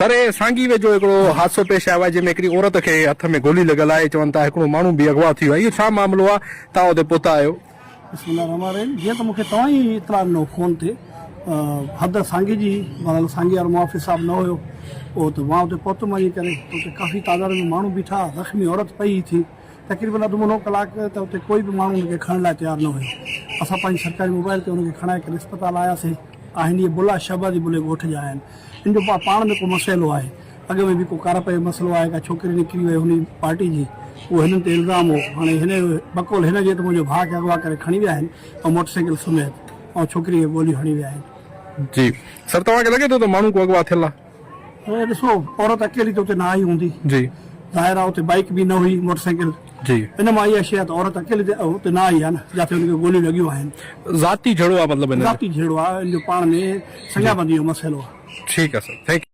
سر هي سانگي ويجهو هڪڙو حادثو پيش آيو آهي جنهن ۾ هڪڙي عورت کي هٿ ۾ گولي لڳل آهي چون ٿا هڪڙو ماڻهو به اغوا ٿي ويو آهي اهو ڇا معاملو آهي توهان اتي پهتا آهيو. بسم الله الرحمٰن الرحيم جيئن ته مون کي توهان ئي اطلاع ڏنو فون تي حد سانگي جي بهرحال سانگي وارو محافظ صاحب نه هيو اهو ته مان اتي پهتم وڃي ڪري ته اتي ڪافي تعداد ۾ ماڻهو بيٺا زخمي عورت پئي ٿي تقريبن اڌ منو ڪلاڪ ته اتي ڪوئي به ماڻهو ان کي کڻڻ لاء تيار نه هيو اسان پنهنجي سرڪاري موبائل تي ان کي کڻائي ڪري اسپتال آياسين آهن اهي بلا شهبازي بلي ڳوٺ جا آهن ان جو پاڻ ۾ ڪو مسئلو آهي. اڳ ۾ به ڪو ڪارپ جو مسئلو آهي، ڪا ڇوڪري نڪري وئي هن پارٽي جي، اهو هنن تي الزام هو. هاڻي هن جو بقول هن جي ته منهنجو ڀاء کي اغوا ڪري کڻي ويا آهن ۽ موٽر سائيڪل سميت ۽ ڇوڪري کي گوليون هڻي ويا آهن. جي سر توهان کي لڳي ٿو ته ماڻهو ڪو اغوا ٿيل آهي؟ هاڻي ڏسو عورت اڪيلي ته اتي نه آئي هوندي. جي. ظاهر آهي اتي بائيڪ به نه هئي موٽر سائيڪل. جي. ان مان اها شيء آهي ته عورت اڪيلي ته اتي نه آئي آهي نه جاتي هن کي گوليون لڳيون آهن. ذاتي جهيڙو آهي مطلب هن جو. ذاتي جهيڙو آهي ان جو پاڻ ۾ سڱابندي جو مسئلو آهي. ٺيڪ آهي سر thank you.